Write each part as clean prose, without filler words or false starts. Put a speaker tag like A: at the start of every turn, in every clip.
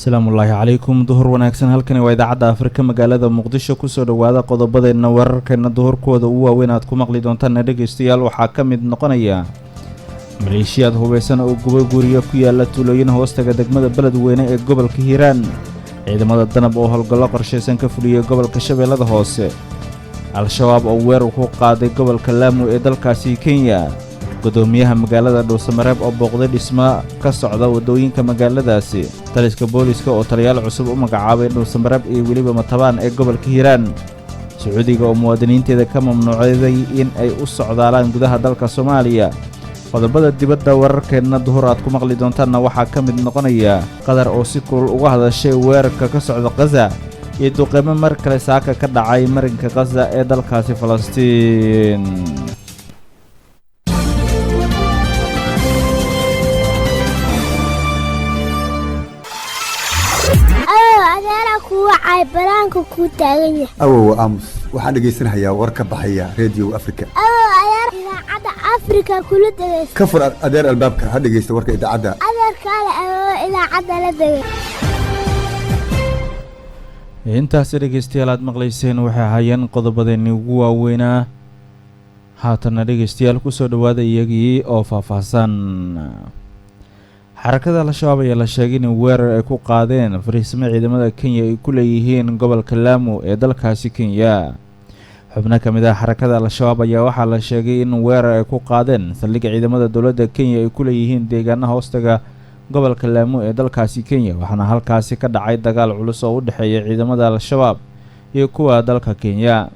A: Asalaamullaahi calaykum, duhur wanaagsan. Halkani waa Idaacadda Afrika, magaalada Muqdisho. Kusoo dhowaada qodobadeenna wararkeena duhurkooda ugu waaweyn aad ku maqli doontaana dhegaystayaal waxaa ka mid noqonaya maleeshiyaad hubaysan oo gubay guriga ku yaala tuulooyin hoostaga degmada Beledweyne ee gobolka Hiiraan, ciidamada Danab oo howlgallo qorshaysan ka fuliyey gobolka Shabeellada Hoose, Al-Shabaab oo weerar ku qaaday gobolka Laamu ee dalkaasi Kenya, gudoomiyaha magaalada Dhuusamareeb oo booqday dhismo ka socda waddooyinka magaaladaasi, taliska booliska oo taliyaal cusub u magacaabay Dhuusamareeb iyo weliba Matabaan ee gobolka Hiiraan, Sacuudiga oo muwaadiniinteeda ka mamnuucday in ay u socdaalaan gudaha dalka Soomaaliya. Qodobada dibadda wararkeenna duhur aad ku maqli doontaanna waxaa ka mid noqonaya Qatar oo si kulul uga hadashay weerarka ka socda Khaza iyo duqeymo mar kale saaka ka dhacay marinka Khaza ee dalkaasi Falastiin.
B: Awow aamus, waxaan dhegaysanhayaa war ka baxaya Redio Africa.
C: Awow adeer, Idaacadda Afrika kula dhegaysta.
B: Ka fur adeer albaabka, ha dhegaysta warka idaacadda.
C: Adeer kaale awow, idaacadda la dhegay.
A: Intaasi dhegaystayaal aad maqlayseen waxay ahaayeen qodobadeennii ugu waaweynaa. Haatanna dhegaystayaal kusoo dhowaada iyagii oo faahfaahsan. Xarakada Al-Shabaab ayaa la sheegay in weerar ay ku qaadeen fariisimo ciidamada Kenya ay ku leeyihiin gobolka Laamu ee dalkaasi Kenya. Xubno ka mid ah xarakada Al-Shabaab ayaa waxaa la sheegay in weerar ay ku qaadeen saldhigga ciidamada dowladda Kenya ay ku leeyihiin deegaanaha hoostaga gobolka Laamu ee dalkaasi Kenya, waxaana halkaasi ka dhacay dagaal culus oo u dhexeeya ciidamada Al-Shabaab iyo kuwa dalka Kenya.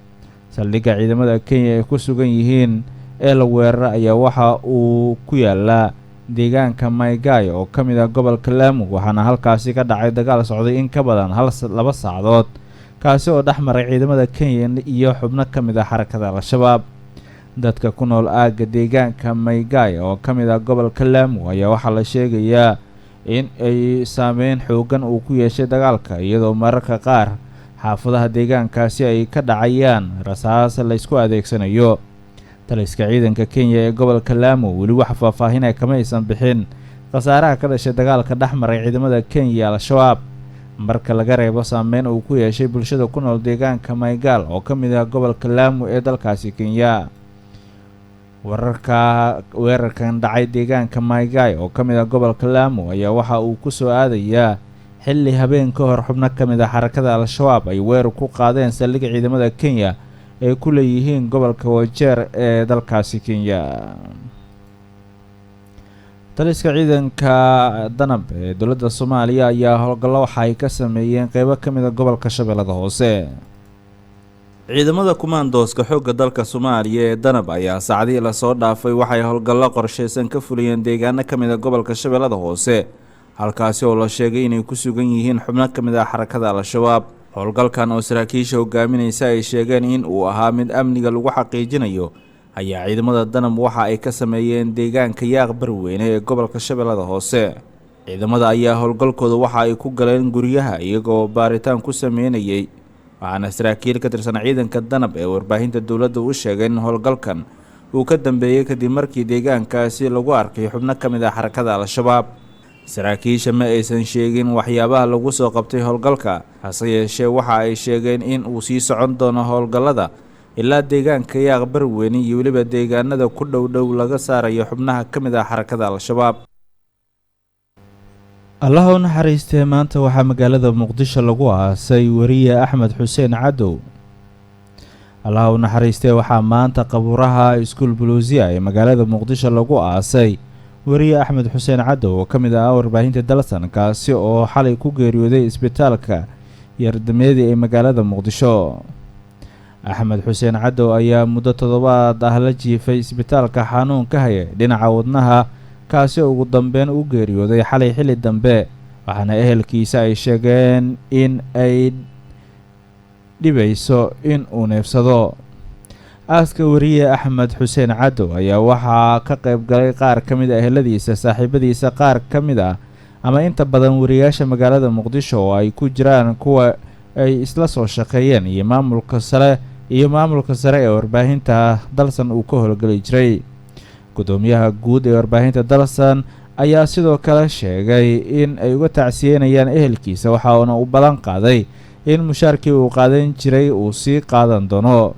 A: Saldhigga ciidamada Kenya ay ku sugan yihiin ee la weerara ayaa waxa uu ku yaalaa deegaanka Maygay oo ka mid ah gobolka Laamu, waxaana halkaasi ka dhacay dagaal socday in ka badan hal laba saacadood, kaasi oo dhex maray ciidamada Kenya iyo xubno ka mid ah xarakada Al-Shabaab. Dadka ku nool aagga deegaanka Maygay oo ka mid ah gobolka Laamu ayaa waxaa la sheegayaa in ay saameyn xoogan uu ku yeeshay dagaalka, iyadoo mararka qaar xaafadaha deegaankaasi ay ka dhacayaan rasaas la ysku adeegsanayo. Taliska ciidanka Kenya ee gobolka Laamu weli wax faahfaahinaya kama aysan bixin khasaaraha ka dhashay dagaalka dhex maray ciidamada Kenya Al-Shabaab, marka laga reebo saameyn uu ku yeeshay bulshada ku nool deegaanka Maygaal oo ka mid ah gobolka Laamu ee dalkaasi Kenya. Wararka weerarkan dhacay deegaanka Maygay oo ka mid ah gobolka Laamu ayaa waxa uu ku soo aadayaa xilli habeen ka hor xubno ka mid ah xarakada Al-Shabaab ay weerar ku qaadeen saldhigga ciidamada Kenya ay ku leeyihiin gobolka Wajeer ee dalkaasi Kenya. Taliska ciidanka Danab ee dowladda Soomaaliya ayaa howlgallo waxa ay ka sameeyeen qeybo ka mid a gobolka Shabeellada Hoose. Ciidamada kumaandooska xoogga dalka Soomaaliya ee Danab ayaa saacadihii lasoo dhaafay waxay howlgallo qorshaysan ka fuliyeen deegaano ka mid a gobolka Shabeellada Hoose, halkaasi oo la sheegay inay ku sugan yihiin xubno ka mid ah xarakada Al-Shabaab. Howlgalkan oo saraakiisha hogaaminaysa ay sheegeen in uu ahaa mid amniga lagu xaqiijinayo ayaa ciidamada Danab waxa ay ka sameeyeen deegaanka Yaaq Barweyne ee gobolka Shabeellada Hoose. Ciidamada ayaa howlgalkooda waxa ay ku galeen guryaha iyagoo baaritaan ku sameynayay, waxaana saraakiil ka tirsan ciidanka Danab ee warbaahinta dowladda u sheegay in howlgalkan uu ka dambeeyey kadib markii deegaankaasi lagu arkay xubno ka mid ah xarakada Al-Shabaab. Saraakiisha ma aysan sheegin waxyaabaha lagu soo qabtay howlgalka, hase yeeshee waxa ay sheegeen in uu sii socon doono howlgallada ilaa deegaanka Yaaq Barweyne iyo weliba deegaanada ku dhow dhow laga saarayo xubnaha ka mid ah xarakada Al-Shabaab. Allaha u naxariistee, maanta waxaa magaalada Muqdisho lagu aasay weriye Axmed Xuseen Cadow. Allaha u naxariistee, waxaa maanta qabuuraha Iskuul Buluusiya ee magaalada Muqdisho lagu aasay weriye Axmed Xuseen Cadow oo ka mid ah warbaahinta Dalsan, kaasi oo xalay ku geeriyooday isbitaalka Yardameedi ee magaalada Muqdisho. Axmed Xuseen Cadow ayaa muddo toddobaad ah la jiifay isbitaalka xanuun ka haya dhinaca wadnaha, kaasi oo ugu dambeyn u geeriyooday xalay xilli dambe, waxaana ehelkiisa ay sheegeen in ay dhibayso in uu neefsado. Aaska weriye Axmed Xuseen Cadow ayaa waxaa ka qayb galay qaar ka mid a eheladiisa, saaxiibadiisa, qaar ka mid ah ama inta badan wariyaasha magaalada Muqdisho oo ay ku jiraan kuwa ay isla soo shaqeeyeen iyo maamulka sare ee warbaahinta Dalsan uu ka howlgeli jiray. Gudoomiyaha guud ee warbaahinta Dalsan Ayaa sidoo kale sheegay in ay uga tacsiyeynayaan ehelkiisa, waxaana uu ballan qaaday in mushaarkii uu qaadan jiray uu sii qaadan doono.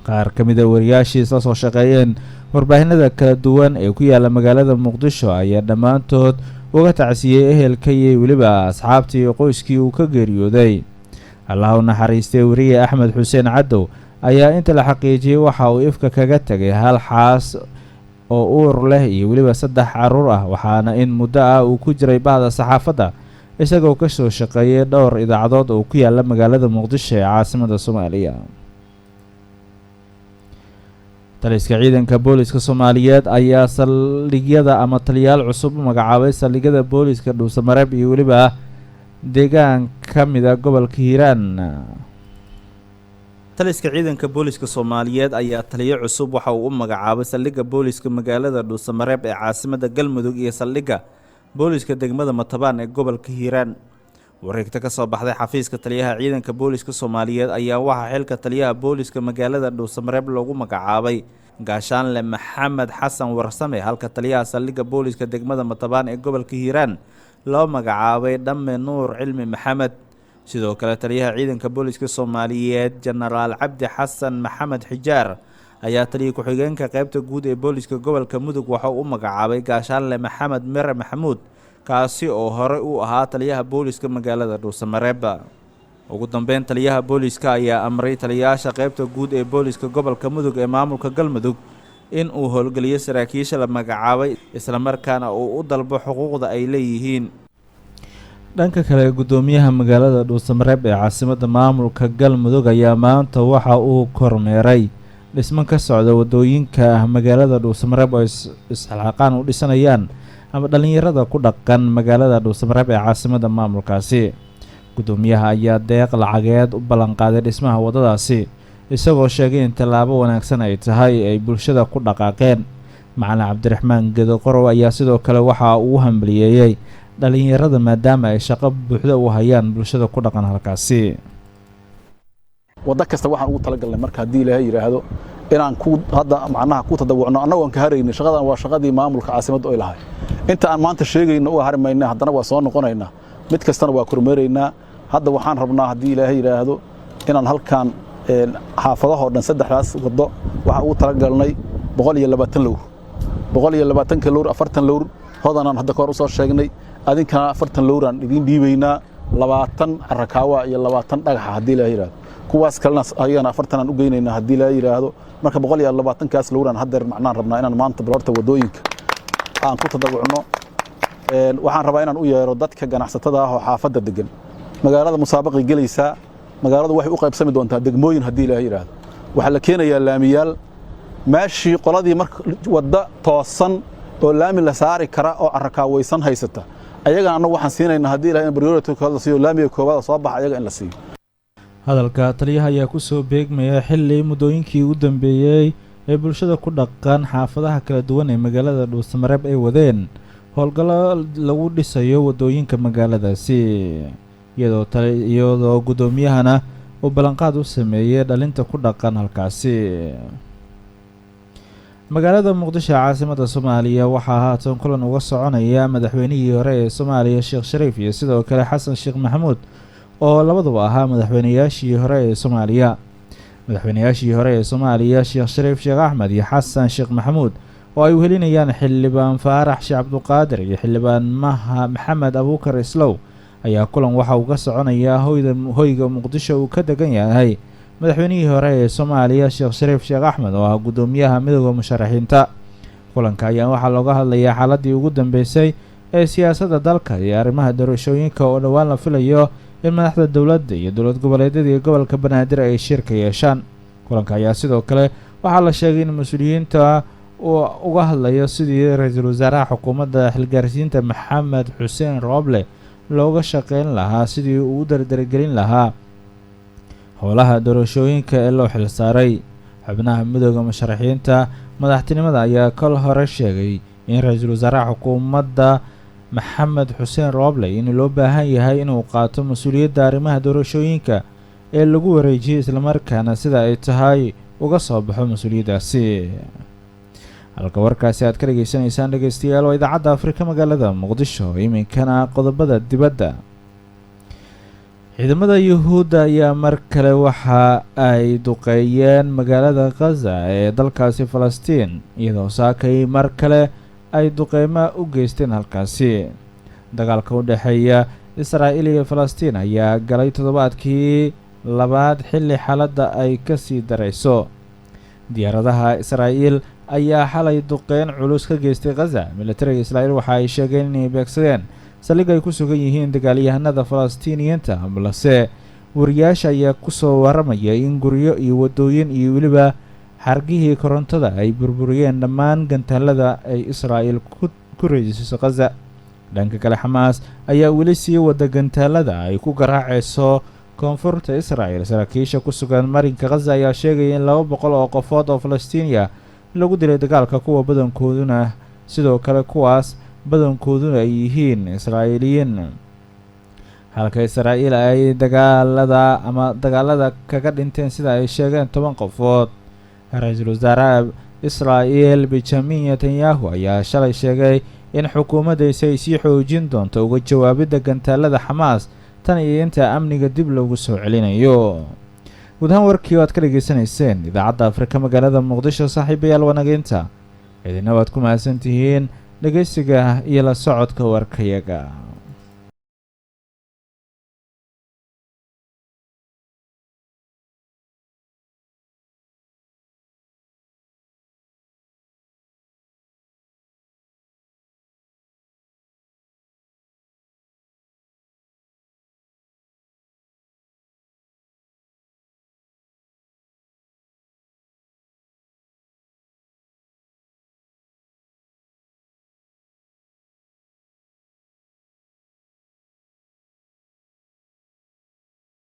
A: Qaar ka mid a wariyaashii isla soo shaqeeyeen warbaahinada kala duwan ee ku yaala magaalada Muqdisho ayaa dhammaantood uga tacsiyey ehelka iyo weliba asxaabtii iyo qoyskii uu ka geeriyooday. Allaha u naxariistay weriye Axmed Xuseen Cadow ayaa inta la xaqiijiyey waxa uu ifka kaga tegay hal xaas oo uur leh iyo weliba 3 caruur ah, waxaana in muddo ah uu ku jiray bahda saxaafadda, isagoo kasoo shaqeeyay dhowr idaacadood oo ku yaala magaalada Muqdisho ee caasimada Soomaaliya. Taliska ciidanka booliska Soomaaliyeed ayaa saldhigyada ama taliyaal cusub u magacaabay saldhigyada booliska Dhuusamareeb iyo weliba deegaan ka mida gobolka Hiiraan. Taliska ciidanka booliska Soomaaliyeed ayaa taliyo cusub waxa uu u magacaabay saldhigga booliska magaalada Dhuusamareeb ee caasimada Galmudug iyo saldhigga booliska degmada Matabaan ee gobolka Hiiraan. Wareegta ka soo baxday xafiiska taliyaha ciidanka booliska Soomaaliyeed ayaa waxaa xilka taliyaha booliska magaalada Dhuusamareeb loogu magacaabay Gaashaanle Maxamed Xasan Warsame, halka taliyaha saldhigga booliska degmada Matabaan ee gobolka Hiiraan loo magacaabay Dhamme Nuur Cilmi Maxamed. Sidoo kale, taliyaha ciidanka booliska Soomaaliyeed Jenaraal Cabdi Xasan Maxamed Xijaar ayaa taliya ku-xigeenka qeybta guud ee booliska gobolka Mudug waxa uu u magacaabay Gaashaanle Maxamed Mere Maxamuud, kaasi oo hore u ahaa taliyaha booliska magaalada Dhuusamareeb. Ugu dambeyn, taliyaha booliska ayaa amray taliyayaasha qeybta guud ee booliska gobolka Mudug ee maamulka Galmudug in uu howlgeliyo saraakiisha la magacaabay, islamarkaana uu u dalbo xuquuqda ay leeyihiin. Dhanka kale, guddoomiyaha magaalada Dhuusamareeb ee caasimada maamulka Galmudug ayaa maanta waxa uu kormeeray dhismo ka socda wadooyinka magaalada Dhuusamareeb oo isxilqaan u dhisanayaan ama dhalinyarada ku dhaqan magaalada Dhuusamareeb ee caasimada maamulkaasi. Guddoomiyaha ayaa deeq lacageed u ballanqaaday dhismaha waddadaasi, isagoo sheegay in tallaabo wanaagsan ay tahay ay bulshada ku dhaqaaqeen. Macalin Cabdiraxmaan Gedo Qorow ayaa sidoo kale waxa uu hambaliyeeyey dhalinyarada maadaama ay shaqo buuxda u hayaan bulshada ku dhaqan halkaasi.
D: Waddo kasta waxaan ugu talagalnay marka, haddii Ilaahay yidhaahdo, inaan ku hadda macnaha ku tadawucno annagoon ka haraynin. Shaqadan waa shaqadii maamulka caasimaddu ay lahay. Inta aan maanta sheegayno u hari mayna, haddana waa soo noqonaynaa, mid kastana waa kormeeraynaa. Hadda waxaan rabnaa, haddii Ilaahay yidhaahdo, inaan halkan xaafadahoo dhan saddexdaas waddo waxaan ugu talagalnay 120 lowr, 120-ka lowr. 40 lowr Hodanaan hadda kahor usoo sheegnay, adinkana 40 lowraan idiin dhiibaynaa, 20 carakaawa iyo 20 dhagaxa, haddii Ilaahay yidhaahdo. Kuwaas kalena ayagana 40-aan u geynaynaa, haddii Ilaahay yidhaahdo. Marka 120-kaas lowraan haddeer macnaan rabnaa inaan maanta balorta waddooyinka aan ku tadawucno. Waxaan rabaa inaan u yeero dadka ganacsatada ah oo xaafadda degan. Magaalada musaabaqay gelaysaa. Magaaladu waxay u qaybsami doontaa degmooyin, haddii Ilaahay yidhaahdo. Waxaa la keenayaa laamiyaal. Meeshii qoladii marka wadda toosan oo laami la saari kara oo carakaawaysan haysata, ayagana annagu waxaan siinaynaa, haddii Ilahay, in priority la siiyo, laamiga koowaad soo baxa ayaga in la siiyo.
A: Hadalka taliyaha ayaa kusoo beegmaya xilli muddooyinkii ugu dambeeyey ee bulshada ku dhaqan xaafadaha kala duwan ee magaalada Dhuusamareeb ay wadeen howlgallo lagu dhisayo waddooyinka magaaladaasi, iyadoo guddoomiyahana uu ballanqaad u sameeyey dhalinta ku dhaqan halkaasi. Magaalada Muqdisho ee caasimada Soomaaliya waxaa haatan kulan uga soconaya madaxweynihii hore ee Soomaaliya Sheekh Shariif iyo sidoo kale Xasan Sheekh Maxamuud, oo labaduba ahaa madaxweynayaashii hore ee Soomaaliya. Madaxweynayaashii hore ee Soomaaliya Sheekh Shariif Sheekh Axmed iyo Xasan Sheekh Maxamuud, oo ay wehelinayaan Xildhibaan Faarax Sheekh Cabduqaadir iyo Xildhibaan Maha Maxamed Abuukar Islow, ayaa kulan waxa uu ka soconayaa hoyda hoyga Muqdisho uu ka degan yahay madaxweynihii hore ee Soomaaliya Sheekh Shariif Sheekh Axmed, oo ah guddoomiyaha midooda musharaxiinta. Kulanka ayaa waxaa looga hadlayaa xaaladii ugu dambeysay ee siyaasadda dalka iyo arrimaha doorashooyinka, oo dhowaan la filayo in madaxda dowladda iyo dowlad goboleedyada iyo gobolka Banaadir ay shirka yeeshaan. Kulanka ayaa sidoo kale waxaa la sheegay in mas-uuliyiinta uu uga hadlayo sidii ra-iisul wasaaraha xukuumadda xilgaarsiinta Maxamed Xuseen Rooble looga shaqeyn lahaa sidii uu u dardargelin lahaa howlaha doorashooyinka ee loo xilsaaray. Xubnaha midooda musharaxiinta madaxtinimada ayaa kol hore sheegay in ra-iisul wasaaraha xukuumadda Maxamed Xuseen Rooble in loo baahan yahay inuu qaato mas-uuliyadda arrimaha doorashooyinka ee lagu wareejiyey, islamarkaana sida ay tahay uga soo baxo mas-uuliyaddaasi. Halka warkaasi aad ka dhageysanaysaan, dhegeystayaal, waa Idaacadda Afrika magaalada Muqdisho. Iminkana qodobada dibadda. Ciidamada Yuhuudda ayaa mar kale waxa ay duqeeyeen magaalada Khaza ee dalkaasi Falastiin, iyadoo saakay mar kale ay duqeymo u geysteen halkaasi. Dagaalka u dhexeeya Israa'iil iyo Falastiin ayaa galay toddobaadkii labaad, xilli xaaladda ay kasii darayso. Diyaaradaha Israa'iil ayaa xalay duqeyn culus ka geystay Khaza. Militariga Israa'iil waxa ay sheegeen inay beegsadeen saldhig ay ku sugan yihiin dagaalyahanada Falastiiniyiinta, balse wariyaasha ayaa kusoo waramaya in guryo iyo waddooyin iyo weliba xargihii korontada ay burburiyeen dhammaan gantaalada ay Israa'iil ku reysiso Khaza. Dhanka kale, Xamaas ayaa weli sii wada gantaalada ay ku garaacayso koonfurta Israa'el. Saraakiisha ku sugan marinka Khaza ayaa sheegaya in 200 oo qofood oo Falastiiniya lagu dilay dagaalka, kuwa badankooduna sidoo kale kuwaas badankooduna ay yihiin Israa'iiliyiin, halka Israa'iil ay dagaalada ama dagaalada kaga dhinteen, sida ay sheegeen, 10 qofood. Ra-iisul wasaaraha Israa'iil Benjamin Netanyahu ayaa shalay sheegay in xukuumaddiisa ay sii xoojin doonto uga jawaabidda gantaalada Xamaas tan iyo inta amniga dib loogu soo celinayo. Guud ahaan warkii oo aad ka dhageysanayseen Idaacadda Afrika magaalada Muqdisho, saaxiibayaal, wanageynta idina waad ku mahadsan tihiin dhegeysiga iyo la socodka warkayaga.